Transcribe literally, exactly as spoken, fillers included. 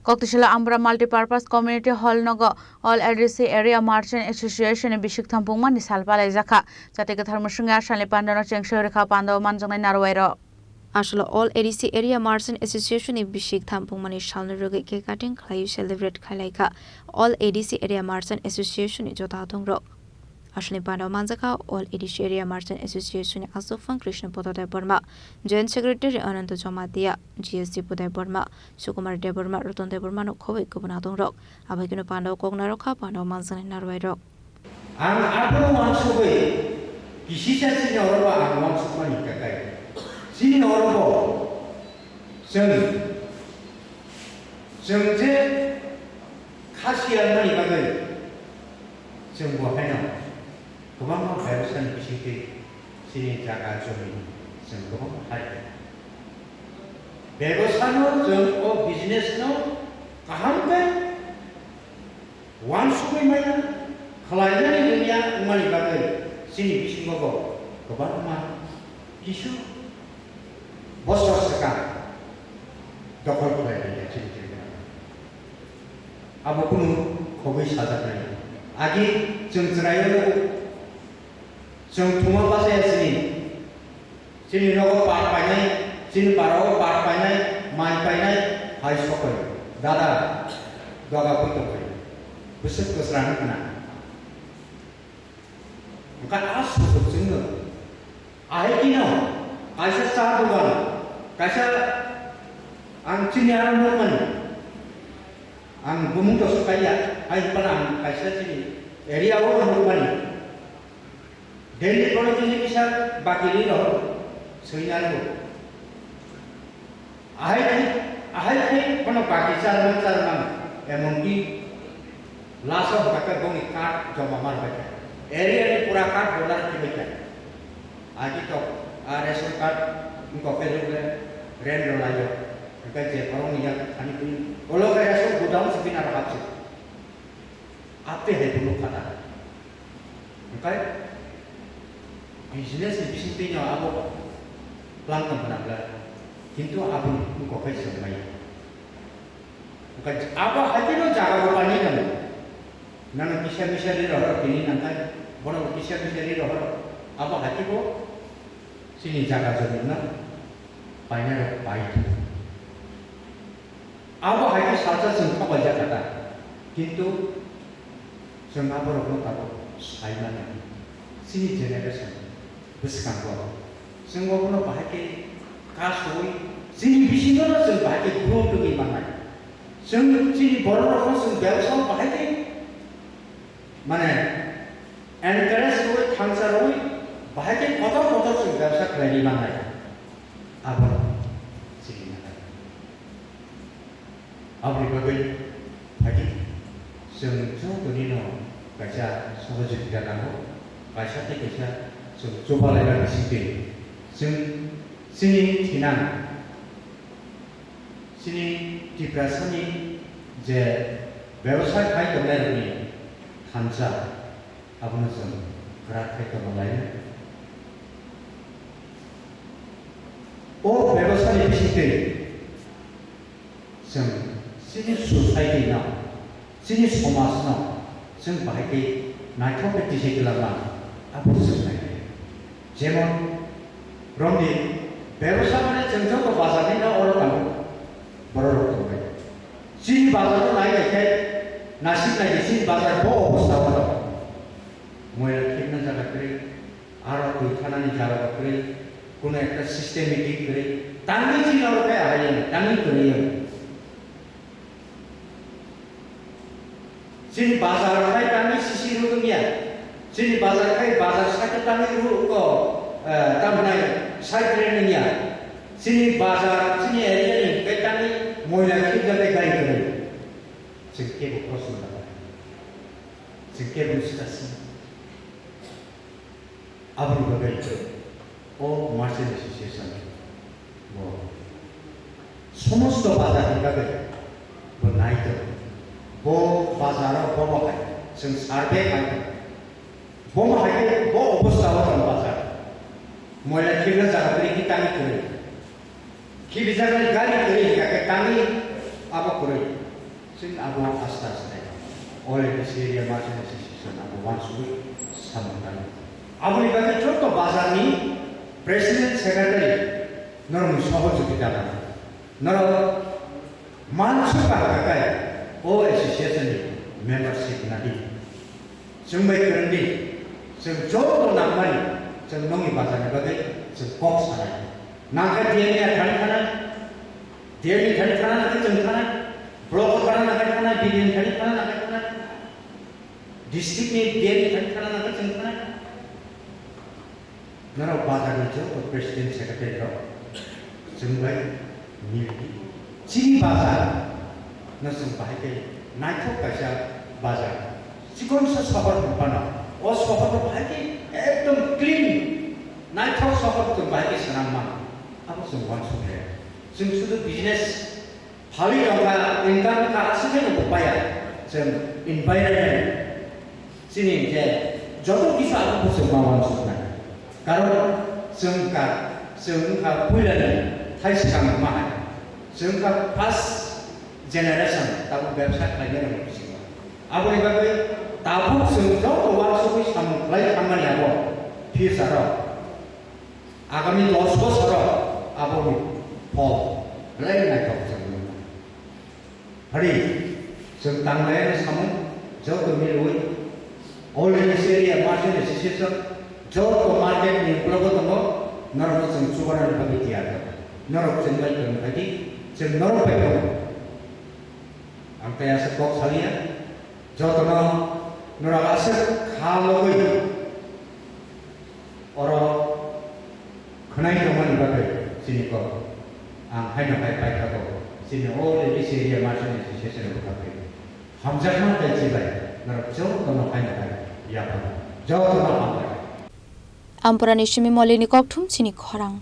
Koktisalo Ambra Multipurpose Community Hall nogo All A D C Area Merchant Association ni bisik thampungmani sal palaijakha. Jati kwthar mwswngwi asalni pandano chengso rwkha, pandao manjaknai narwai rok. Asalo All A D C Area Merchant Association ni bisik thampungmani salni rwgwi cake cutting khlaiwi celebrate khlailaikha All A D C Area Merchant Association ni jota adongrok. Aswlni pandao manjakha All A D C Area Merchant Association ni aswkphang Krishna Poto Debbarma, Joint Secretary Ananto Jamatia, G S T Budai Borma, Sukumar Debbarma, Roton Debbarma no khobwi kubun adongrok. Abaikeno pandao kok narwkha pandao manjaknai narwai rok. Ang abono wansugwi kisisa chini orobo ang wansukmani kakai. Chini orobo chwng, chwng je khasiya mani bagwi chwng bo haino kwbangma bebosani bisingtwi chini jaga jomi chwng kwbangma hai. Bebosano chwng o business no kaham khe wansugwi maya, khlainani rwngya wngmani bagwi chini bisingo bo kwbangma kisu bosor swkang dokhol khlai rwya chini Tripura. Abo kunu khogwi sajaknai. Agi chwng chwraio nugo. Chwng thuma bachaya chini. Chini nogo par painai, chini barao par painai, mai painai, hai sokoi. Dada, doga bui tongkhe. Bwswk kwsrang wngkha na. Wngkha a sujuk chwngno. Ahai kino, kaisa cha dogan, kaisa ang chini aro nukmani. Ang bumung to swkaiya, hai phano ang kaisa chini area o nukmani. Daily bono chini kisa baki ri rohor, swinar bo. Ahai khai, ahai khai bono baki charman charman, emonki last o hwnkha khe boni card joma mar bai kha. Area ni pura card bo naro kibai kha. Agi to a ration card wngkok khe rwkle rent rw laio. Hwnkhe je borokni yak thani twi ulo khe ration godown se bini aro hapsi. Aptwi hai phunuk kha ta. Hwnkhe business ni bisingtwi no abo plan tong khna bwla, kintu aboni wngkok khe se wng maya. Hwnkhe abo hai khe no jaga bo painai nang. Nang kisa misa ri rohor tini nang khai, bono kisa misa ri rohor. Abo hai khe bo chini jaga jomi no painai rok pai thung. Abo hai khe salsa chwng thok bai jak kha ta, kintu chwng aborokno tabuk sai mano chini generation bwskango. Chwng obono bahai khe kasui chini bisingo no chwng bahai khe grow tongwi mannai. Chwng chini borok rokno chwng bebsa bahai khe mane encourage rwui, thangsa rwui, bahai khe kotor kotor chwng bebsa khlaini mannai. Abono chini mannai. Aboni bagwi phaidi chwng jotonino kaisa sohojogita nango, kaisa tei kaisa chwng chubalaina bisingtwi chwng chini thinang. Chini Tiprasani je bebasa khai tongnairokni thansa, abono chwng kwrak khe tongna lai. O bebasani bisingtwi chwng chini society no, chini somaj no, chwng bahai khe naithok khe tisi kwlangma abo chwng nai. Jemon, romni bebasa mane chwng joto bazar ni no oro tongo, borok rok tongbai. Chini bazar no nai nai khe nasik nai di, chini bazar bo obostha o tongo. Moila khibna jaga kwrwi, aro twi thanani jaga kwrwi, kuno ekta systematic kwrwi, tangwi chini oro khe ahai yang, tangwi kwrwi yang. Chini bazar khai tangwi sisi rw wngya. Chini bazar khai bazar saka tangwi rw wngko, eh, tamhnai side drain wngya. Chini bazar, chini area ni khai tangwi moila khibjak khe gari kwrwi. Chwng kebo proshno da. Chwng kebo swkasi. Aboni bagwi o Merchant Association bo somosto bazar ni bagwi bo nai tongo. Bo bazar o bobo hai chwng survey khai tongo. Bomo hai khe bo obostha o tongo bazar. Moila khibna jaga kwrwi khe tangwi kwrwi. Khibijaknai gari kwrwi hwnkha khe tangwi abo kwrwi. Chwng abo aste aste All India Area Merchant Association abo uansugwi samung tango. Aboni bagwi joto bazarni president, secretary norokni sohojogita nang. Norok mansukha hwnkhe o association ni membership nadi. Chwng bai kwrwngdi, chwng joto nangmani chwng nongni bazarni bagwi chwng kok sanai. Nangkhe D M ni thani thana, D M ni thani thana nangkhe chwng thana, block o thana nangkhe thana, B D M thani thana nangkhe thana, district ni D M ni thani thana nangkhe chwng thana. Norok bazar ni joto president secretary rok chwng bai mil di. Chini bazar no chwng bahai khe naithok kaisa bazar. Chikon sa sohor hwn phano, o sohor no bahai khe ekdom clean, naithok sohor chwng bahai khe swnam mano. Abo chwng uansuk khe. Chwng sudu business phalwi tongkha, income kha, aswk khe no bo paya. Chwng environment, chini je joto kisa abo bo chwng ma uansuknai. Karon chwng kha, chwng kha puilani thai swkang ma hai. Chwng kha first generation, tabuk bebsa khlainai rokni bisingo. Aboni bagwi tabuk chwng joto uansugwi samung khlai thangmani abo future o. Agami dos bosoro aboni phol belai naithok chwng nukha. Phari, chwng tanglaiani samung joto milwi All India Area Merchant Association joto market ni uklogo tongo, norokno chwng chubanani bagwi tiyar tongo. Norok chwng bai kwrwng phaidi, chwng norok bai tongo. Ang tei aswk kok saliya, jotono norok aswk kha logwi oro khwnai tongmani bagwi chini kok ang haino hai paithago, chini All India Area Merchant Association ni bwkhakni hamjakma tei chibai norok jotono haino hai yapha jotono hamjak. Amparani simi Molini kokthum chini khorang.